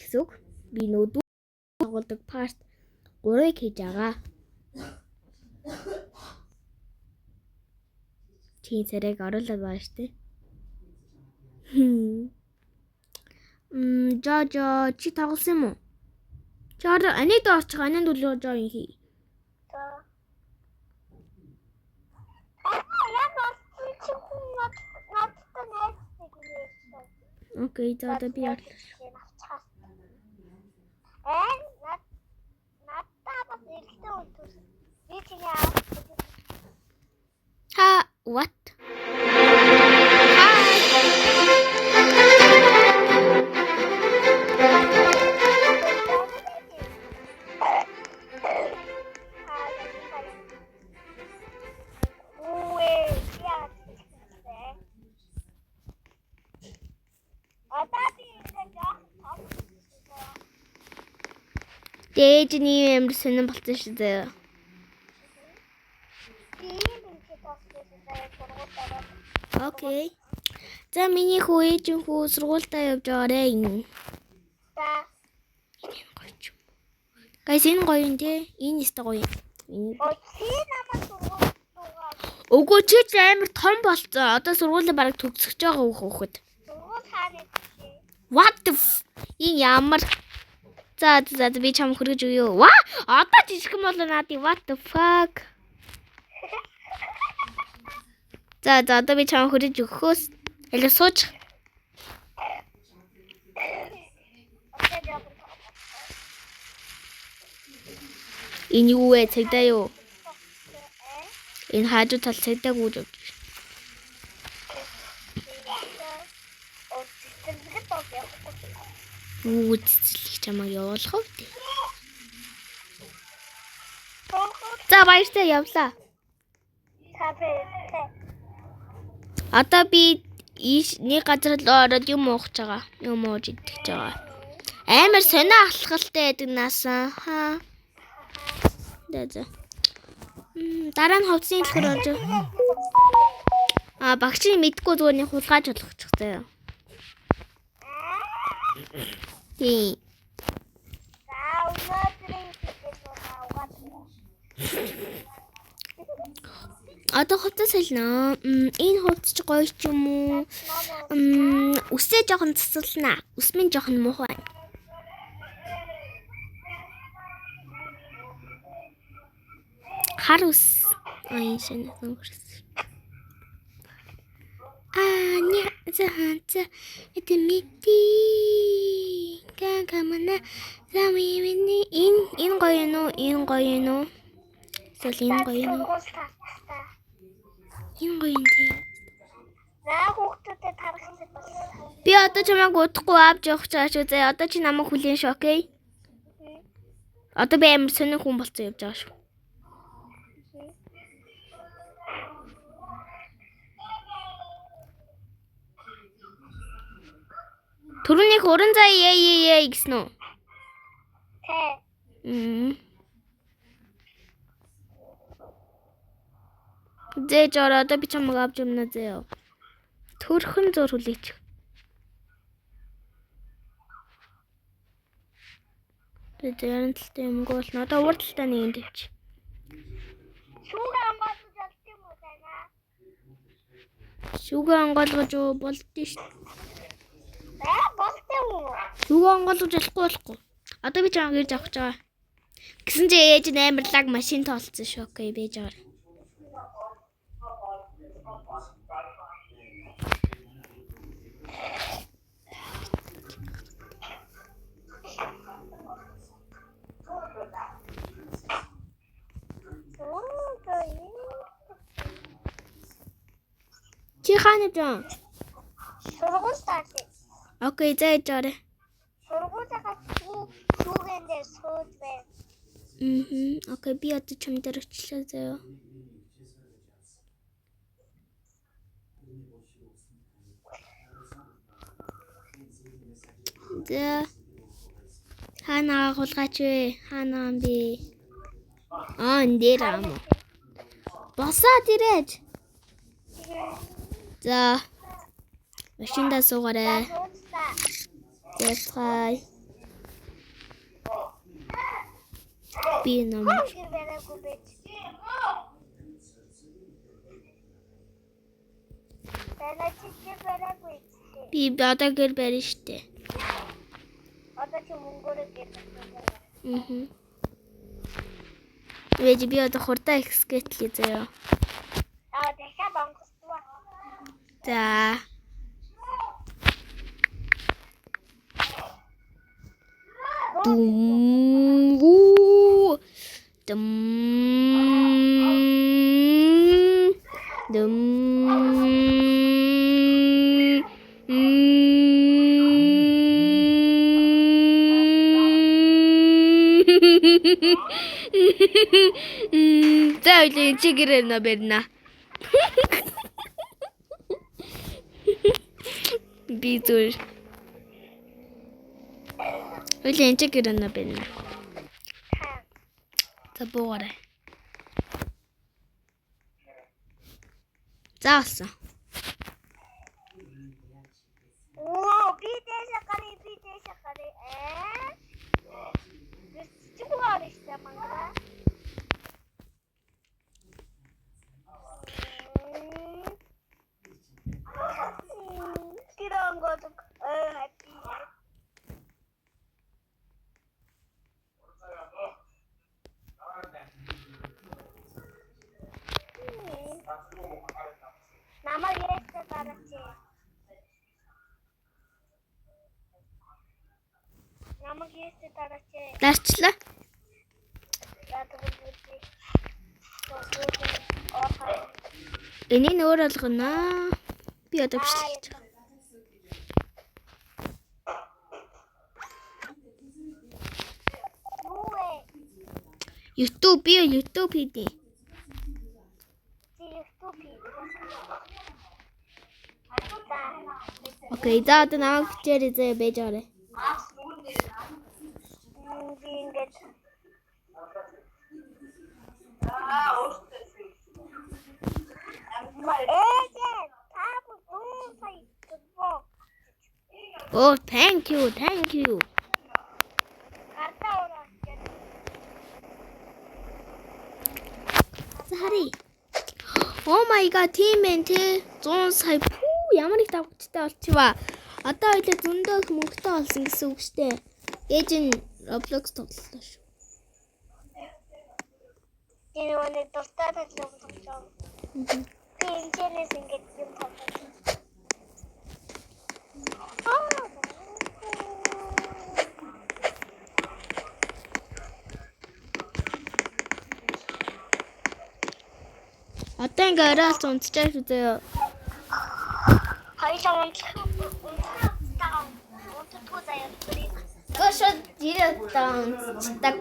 гэсэн үг. Би нөдөө тоглодог part 3-ыг хийж байгаа. Чи царайг оруулаад байгаа шүү дээ. Жожо чи тоглосон юм уу? Чи ороо анид орчих анид үлээ join хий. За. Аа яг болсон чи хүн надтай найздаг юм. Окей, за одоо би орлоо. Авчихаас. Аа над надтай бас эргэлтэй хүн төрс. Би чиний аав. Ха, what? Үгүй яа тийхтэй. Одоо би ингэ жоох том. Дээж нь ийм амар сонирн болсон шүү дээ. Би ийм юм чи тоос гэсэн сургуультайгаа. Окей. За миний хүү ээжийн хүү сургуультаа явж байгаарэ. За Энэ гоё ч юм. Guys, энэ гоё юм те. Энэ өстой гоё юм. Энэ оо чи намайг сургуультайгаа Үгүй чи ч амар том болцсон. Одоо сургуулаа бараг төгсөж байгаа хүүхэд. сургууль хаана чи? What the энэ ямар За за за би чам хөргөж өгье. Ва одоо жижигхэн болоо наадыг what the fuck. За за одоо би чам хөргөж өгөхөөс аль сууч. Одоо жоохон том. Энэ юу вэ? Цагдаа юу? Энэ хаажуу тал цагдаа гүйж явж. Оо цэцэрлэгэд бол явахгүй. Юу цэцэрлэг чамайг явуулах вэ? За баяртай явлаа. Та баяртай. Одоо би ийш нэг газар л ороод юм уух гэж байгаа. Юм ууж идэх гэж байгаа. Амар сонио алхалтай байдаг наасан. Хаа. За за. Дараа нь хувцсны дэлгүүр орж. А багш нь мэдгүй зүгээр нэг хулгайж болгочих заяа. Тийм. За өнөөдрийн хичээл угаад. Одоо хувцас солино. Энэ хувцас ч гоё ч юм уу? Үсээ жоохон цэцэлнэ. Үс минь жоохон муухай байна. Хар үс. Ай шинэ өнгөрсөн. Аа ня заанца эдэмити гагамана замивини энэ энэ гоё юм уу? Энэ гоё юм уу? Эсвэл энэ гоё юм уу? Сургууль таастай. Энэ гоё юм тий. За хүүхдүүдэд тархсан болсон. Би одоо чамайг удахгүй авч явах гэж байгаа шүү. Зэ одоо чи намайг хүлээн шүү, окей? Одоо би амар сонин хүн болцсон явж байгаа шүү. Түрүүнийх уран зай ээ ээ ээ гэсэн үү? Тэ. Мм. Зэ жор одоо би чамайг авч явна зөө. Төрхөн зур хүлээч. Зэ зэрэн талтай юмгүй болно. Одоо урд талтай нэг юм тавьчих. Шүүгээ хамгаалж болд юм уу тана? Шүүгээ онгойлгож юу болдсон шүү. Аа болд юм уу? Шүүгээ онгойлгож болохгүй болохгүй. Одоо би чамайг ирж авах гэж байгаа. Гэсэн чи ээж нь амар лаг машин тоолцсон шүү. Окей, бэж байгаа. Чи хаана явж байгаа? Сургууль таастай. Окей, за ээж орой. Сургуулийнхаа шүүгэн дээр сууж байна. Мм. Окей, би одоо чам дээр очлоо заяа. За. Хаанаа хулгайч вэ? Хаанаа юм бэ? Аа, энэ дээр ам. Босоод ирээч. За. Машиндаа суугаарай. Сууцлаа. Яцгаая. Би ном. Гэр бариагүй байж. Байна чи гэр бариагүй. Би одоо гэр барина штэ. Одоо чи мөнгөөрөө гэр барина. Мм. Вэж би одоо хурдан escape лээ заяа. Аа дахиад онгоцдоо. За. Дум. Дум. Дум. За үгүй чи гэрээр нэ барина. Би зүгээр. Үгүй энэ чи гэрээр нэ барина. За буугаарай. За болсон. Оо би дээшээ гарыг би дээшээ гарыг ээ. Чи гоо штэ мангара. Тэр онгод хаппи. Намайг ястаа дараач. Намайг ястаа дараач. Дарчлаа. За тэгвэл би. Энийг нь өөр болгоно. Би одоо бичлэг хийж байгаа. Юу вэ? YouTube би YouTube хийдیں۔ Чи YouTube хийх. Окей, за одоо намайг бичээрэй заяа байж байгаарай. Би ингээд Ээжээ, та бүр 100 сая төгрөг. Oh, thank you, thank you. Гардаа ураад гэж. За харъя. Oh my god, тийм ээ те 100 сая пүү ямар их давхцтай болчихваа. Одоо хоёлаа зөндөө их мөнгөтэй болсон гэсэн үг штэ. Ээж нь Roblox тоглолоо шүү. Тэр нөгөө нэг дуртай тоглоом тоглож. Би энэчнээс ингээд юм тоглож. Одоо ингээ орой болсон унтчихаа шүү заяа. Хоёулаа унтлах унтлах унтдаггүй заяа. Гошо дээрээ унтдаг.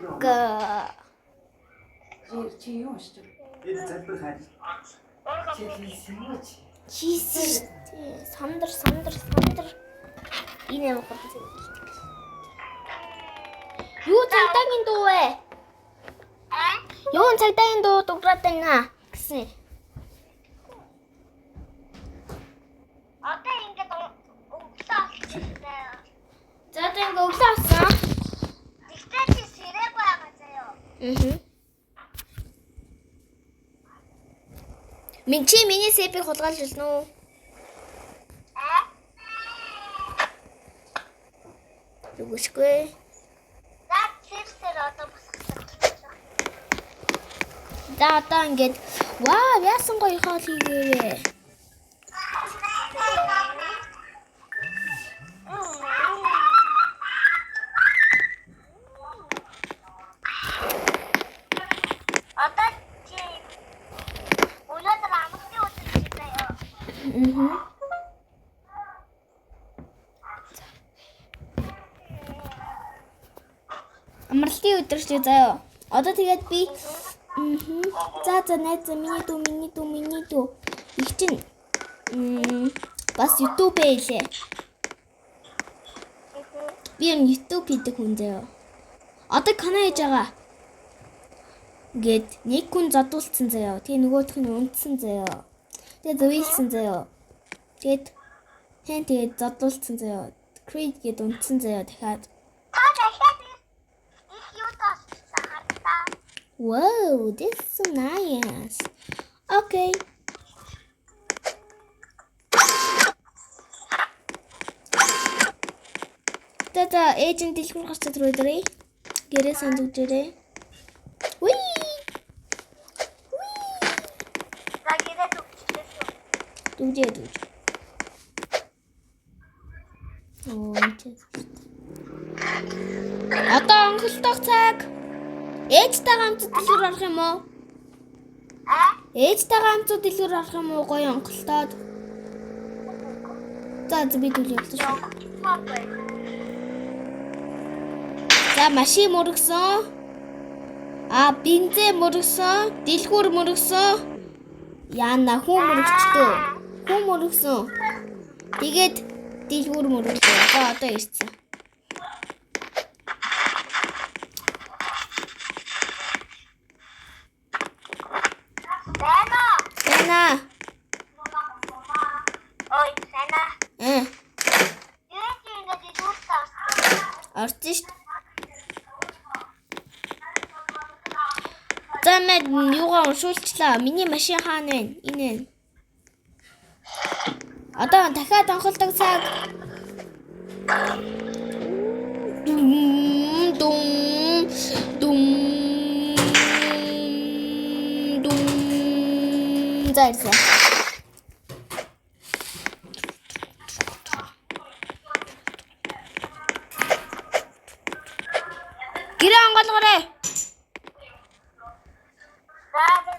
Чи юу уншиж байгаа? Энэ залбир хайр. Чи хийсэн үү чи? Хийсэн шүү дээ. Сандар сандар сандар. Энэ ямар гол зүйл. Юу цагдаагийн дуу вэ? Юу цагдаагийн дуу дуграад байна гэсэн. Одоо ингээд өглөө болчихсон. За одоо ингээ өглөө болсон. Тэгтээ чи сэрэг байгаа заяа. Аа. Мин чи миний сэпийг хулгайлж болно уу? Аа? Үгүйсгүй. За тэр сэр одоо босгосон. За одоо ингээд вау яасан гоё хоол хийгээвэ. Одоо чи өнөөдөр амралтын өдөр чи заяа. Аа. Амралтын өдөр чи заяа. Одоо тэгээд би аа. За за найз за миний дүү миний дүү миний дүү. Их чинь бас YouTube байлээ. Би юм YouTube хийдэг хүн заяа. Одоо кино хийж байгаа. Ингээд нэг хүн зодуулсан заяа. Тэгээ нөгөөх нь унтсан заяа. Тэгээ зөвилсэн заяа. Тэгээд хэн тэгээд зодуулсан заяа. Creed гээд унтсан заяа дахиад. Та дахиад их юу тооссон хардаа. Wow, this is so nice. Okay. За, ээж нь дэлгүүр гарч руу дөрөй. Гэрээ санд үжээрэй. Уи. За, гэрээ төгчлээ шүү. Дүгжээ дүгж. Оо, чи. Одоо онхолтох цаг. Ээжтэйгээ хамт дэлгүүр орох юм уу? А? Ээжтэйгээ хамт дэлгүүр орох юм уу? Гоё онхолтоод. За, би түл явуулсан шүү. Маа. За, машин мөргсөн. А, бензин мөргсөн, дэлгүүр мөргсөн. Яна хүн мөрөгчдөө. Хүн мөргсөн. Тэгээд дэлгүүр мөргсөн. За, одоо ирсэн. Байна. Яна. Ой, байна. Э, Юу ч ингэж дэлгүүр тавьсан. орсон шүү дээ. За, мэд юугаа уншуулчлаа. Миний машин хаана вэ? Энэ вэ. Одоо дахиад онхолдог цаг. Дүм дүм дүм дүм. За, ирсэн. Гэрээ онгойлгоорой. За, байна.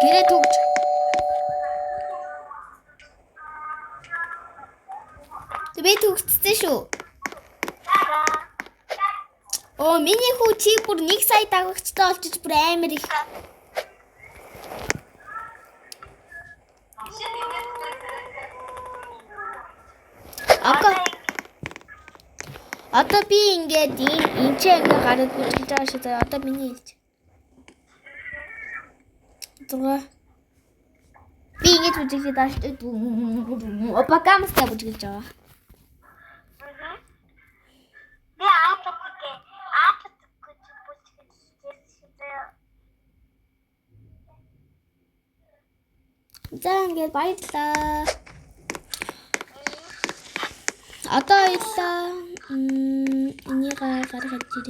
Гэрээ түгж. Би түгцсэн шүү. Оо, миний хүү чи бүр 1 сая дагагчтай болчих бүр амар их. Одоо одоо би ингээд энэ энэ ч ингээд гараад бүжгэлж байгаа шүү дээ. Одоо миний хэлж. 6. Би ингэж бүжиглээд байгаа шүү дээ. Опакамстай бүжиглэж байгаа. Би аапт гэж бүжгэлж шүү. За, ингээд баярлалаа. Одоо баярлалаа. Энийг гаргаж ирэнгүүт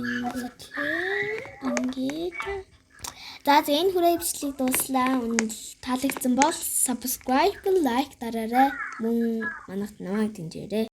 ингээд. За, энэ хүрээ бичлэг дууслаа. Таалагдсан бол subscribe, like дараарай. Мөн манайх намайг дэмжээрэй.